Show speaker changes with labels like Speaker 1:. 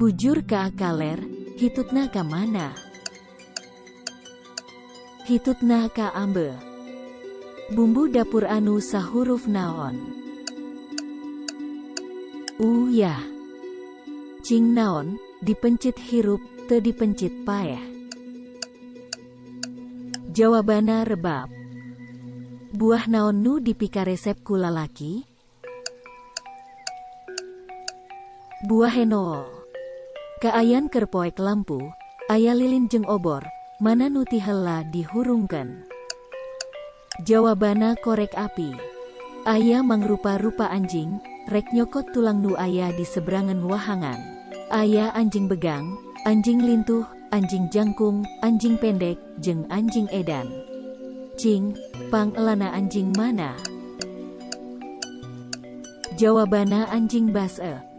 Speaker 1: Bujur ka kaler, hitutna ka mana? Hitutna ka ambe. Bumbu dapur anu sahuruf naon? Uyah. Cing naon, dipencit hirup, teu dipencit paeh? Jawabana rebab. Buah naon nu dipikaresep ku lalaki? Buah enool. Kaayan keur poek lampu, aya lilin jeung obor, mana nu ti heula dihurungkeun? Jawabana korek api. Aya mangrupa-rupa anjing, rek nyokot tulang nu aya di sebrangan wahangan. Aya anjing begang, anjing lintuh, anjing jangkung, anjing pendek, jeung anjing edan. Cing, pangelana anjing mana? Jawabana anjing base.